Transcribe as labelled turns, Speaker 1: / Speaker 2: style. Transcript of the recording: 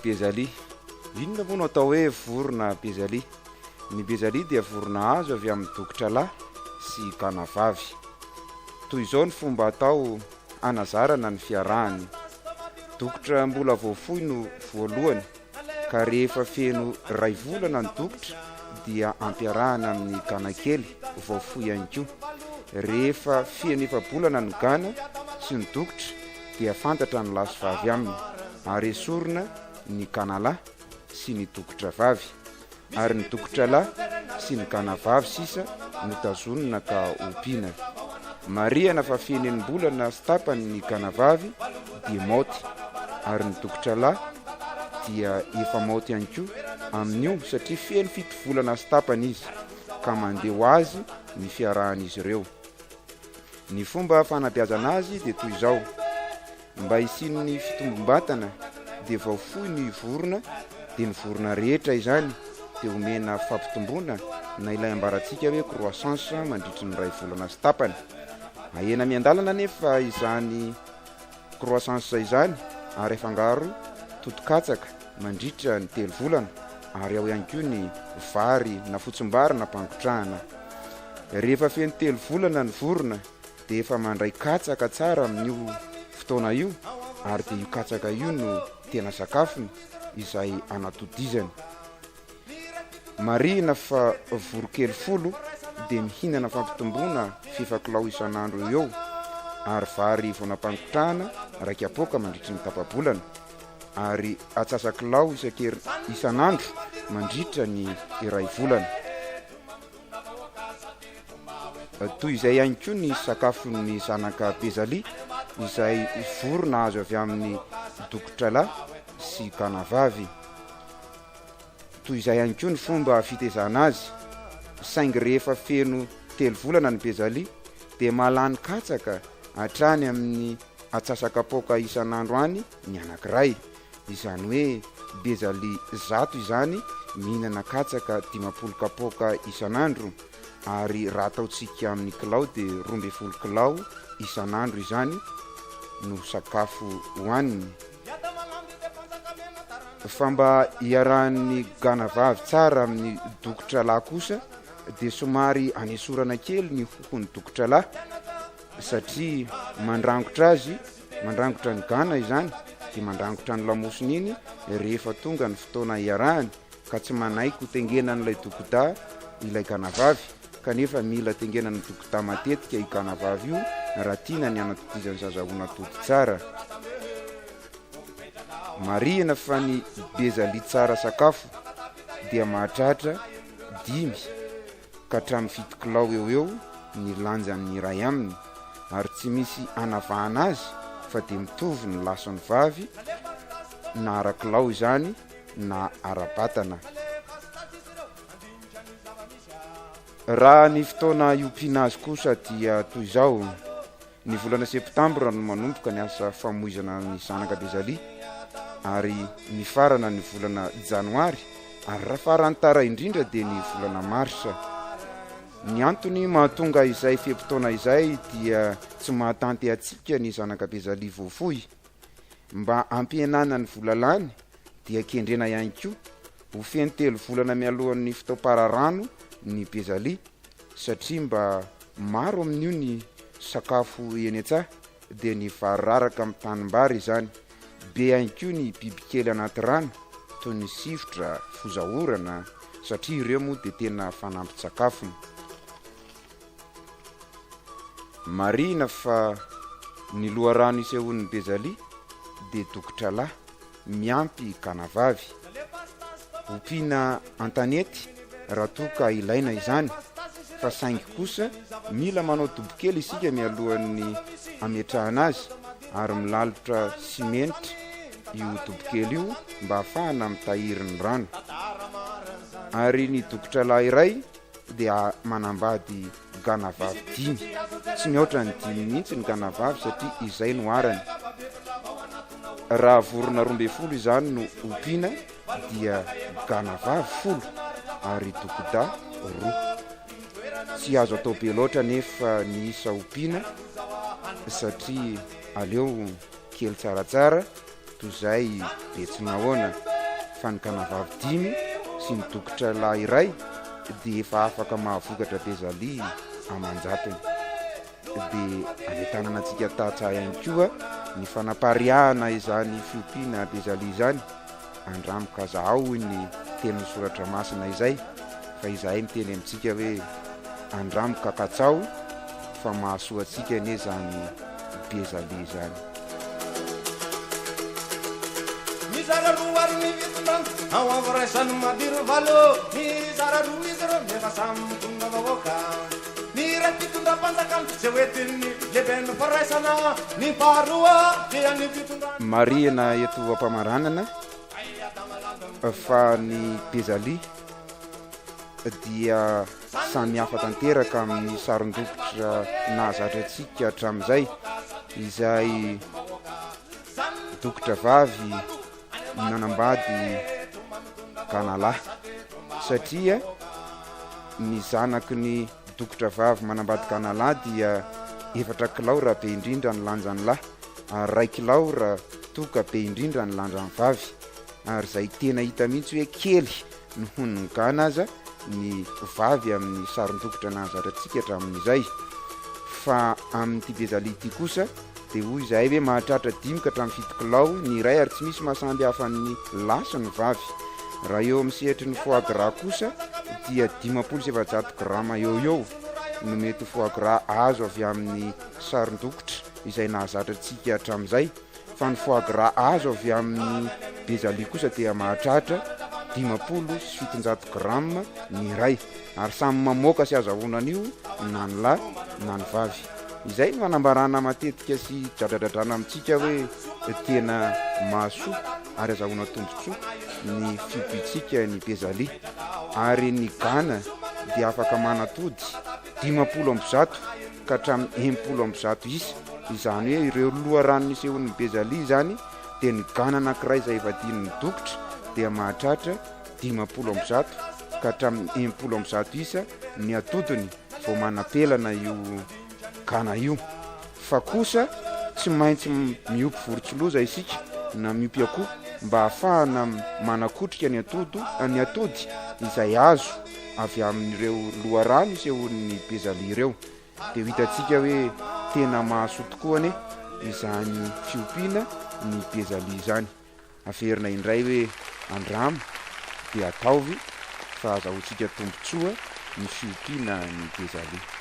Speaker 1: Bezalia. Inona moa no atao hoe vorona Bezalia? Ny Bezalia dia vorona azo avy amin'ny dokotra lahy sy gana vavy. Toy izao ny fomba atao hanazarana ny fiarahany. Dokotra mbola vao foy no voalohany ka rehefa feno iray volana ny dokotra dia ampiarahana amin'ny gana kely vao foy ihany koa. Rehefa feno efa-bolana ny gana sy ny dokotra dia fantatra ny lahy sy vavy aminy ary esorina ny gana lahy sy ny dokotra vavy. ary ny dokotra lahy sy ny gana vavy sisa no tazonina ka ompiana. Marihana fa feno enim-bolana sy tapany ny gana vavy dia maoty, ary ny dokotra lahy dia efa maoty ihany koa amin'io satria feno fito volana sy tapany izy ka mandeha ho azy ny fiarahan'izy ireo. Ny fomba fanabeazana azy dia toy izao. Mba hisian'ny fitombom-batana dia vao foy ny vorona dia ny vorona rehetra izany dia omena fampitomboana na ilay ambarantsika hoe croissance mandritry ny iray volana sy tapany. Ahena miandalana anefa izany croissance izany ary afangaro toto-katsaka mandritra ny telo volana ary ao ihany koa ny vary na fotsim-bary nampangotrahana. Rehefa feno telo volana ny vorona dia efa mandray katsaka tsara amin'io fotoana io ary dia io katsaka io no tena sakafony izay anatodizany. Marihina fa voronkely folo dia mihinana fampitomboana fefakilao isan'andro eo eo ary vary vao nampangotrahana iray kapoaka mandritry ny tapa-bolana ary atsasakilao isan-kerin isan'andro mandritra ny iray volana. Toy izay ihany koa ny sakafon'ny zanaka Bezalia izay vorona azo avy amin'ny dokotralahy sy ganavavy. Toy izay ihany koa ny fomba fitezana azy, saingy rehefa feno telo volana ny Bezalia dia mahalany katsaka hatrany amin'ny atsasa-kapoaka isan'andro any ny anankiray. Izany hoe Bezaly zato izany mihinana katsaka 50 kapoaka isan'andro ary raha ataontsika amin'ny kilao dia 12 kilao isan'andro izany no sakafo hohaniny. Fa mba hiarahan'ny gana vavy tsara amin'ny dokotra lahy kosa dia somary anesorana kely ny hohon'ny dokotra lahy satria mandrangotra azy Mandrangotra ny gana izany dia mandrangotra ny lamosiny iny rehefa tonga ny fotoana iarahany ka tsy manaiky ho tengenan'ilay dokodahy ilay gana vavy kanefa mila tengenan'ny dokodahy matetika io gana vavy io raha tiana ny hanatodizan'ny zaza honatody tsara. Marihina fa ny bezalia tsara sakafo dia mahatratra dimy ka hatramin'ny fito kilao eo ho eo ny lanjan'ny iray aminy ary tsy misy anavahana azy fa dia mitovy ny lahy sy ny vavy na ara-kilao izany na ara-batana. Raha ny fotoana iompiana azy kosa dia toy izao. Ny volana septambra no manomboka ny asa famoizana ny zanaka Bezalia ary mifarana ny volana janoary ary raha farany tara indrindra dia ny volana marsa. Ny antony mahatonga izay fe-potoana izay dia tsy mahatanty hatsiaka ny zanaka Bezalia voafoy. Mba hampihenana ny vola lany dia kendrena ihany koa ho feno telo volana mialohan'ny fotoam-pararano ny Bezalia satria mba maro amin'io ny sakafo eny an-tsaha dia ny vary raraka amin'ny tanimbary izany, be ihany koa ny bibikely anaty rano toy ny sifotra, fozaorana satria ireo moa dia tena fanampin-tsakafony. Marihina fa ny loharano isehoan'ny Bezalia dia dokotralahy miampy ganavavy. Ompiana an-tanety raha toa ka ilaina izany, fa saingy kosa mila manao dobokely isika mialohan'ny hametrahana azy ary milalotra simenitra io dobokely io mba hahafahana mitahiry ny rano. Ary ny dokotralahy iray dia manambady ganavavy dimy. Tsy mihoatra ny dimy mihitsy ny ganavavy satria izay no arany. Raha vorona 12 izany no ompiana dia ganavavy folo ary dokodahy roa. Tsy azo atao be loatra anefa ny isa ompiana satria aleo kely tsaratsara toy izay be tsy nahoana. Fa ny ganavavy dimy sy ny dokotra lahy iray dia efa afaka mahavokatra bezalia aman-jatony. Dia anentanana antsika tantsaha ihany koa ny fanapariahana izany fiompiana bezalia izany. Andramo ka zahao hoy ny tenin'ny soratra masina izay fa izahay miteny amintsika hoe andramo ka katsaho fa mahasoa antsika anie izany bezalia izany.
Speaker 2: Mizara roa ary ny fitondrana ao amin'ny firaisan'ny Madirovalo. Mizara roa izy ireo nefa samy mitondra vahoaka. Ny iray fitondram-panjakana izay hoentin'ny lehiben'ny firaisana, ny faharoa dia ny fitondrana.
Speaker 1: Marihina eto am-pamaranana fa ny Bezalia dia samy hafa tanteraka amin'ny sarin-dokotra nahazatra antsika hatramin'izay, izay dokotra vavy nanambady ganalahy, satria ny zanaky ny dokotra vavy manambady ganalahy dia efatra kilao raha be indrindra ny lanjan'ny lahy, ary iray kilao raha toa ka be indrindra ny lanjan'ny vavy, ary izay tena hita mihitsy hoe kely noho ny gana aza ny vavy amin'ny sarin-dokotra nahazatra antsika hatramin'izay. Fa amin'ity Bezalia ity kosa dia hoy izahay hoe mahatratra dimy ka hatramin'ny fito kilao ny iray ary tsy misy mahasamby hafa ny lahy sy ny vavy. Raha eo amin'ny sehatry ny foie gras kosa dia 450 grama eo ho eo no mety ho foie gras azo avy amin'ny sarin-dokotra izay nahazatra antsika hatramin'izay. Fa ny foie gras azo avy amin'ny bezalia kosa dia mahatratra 750 grammes ny iray, ary samy mamoaka sy azahoana an'io na ny lahy na ny vavy. Izay no anambarana matetika sy dradradradrana amintsika hoe tena mahasoa ary azahoana tombontsoa ny fiompiantsika ny bezalia. Ary ny gana dia afaka manatody 150 ka hatramin'ny 160 isa, izany hoe ireo loharano nisehoan'ny Bezalia izany dia ny gana anankiray izay efa adinon'ny dokotra dia mahatratra 150 ka hatramin'ny 160 isa ny atodiny vao manapelana io gana io. Fa kosa tsy maintsy miompy vorontsiloza isika na miompy akoho mba hahafahana manakotrika ny atodo ny atody izay azo avy amin'ireo loharano isehoan'ny Bezalia ireo dia ho hitantsika hoe tena mahasoa tokoa anie izany fiompiana ny Bezalia izany. Averina indray hoe andramo dia ataovy fa azahoantsika tombontsoa ny fiompiana ny Bezalia.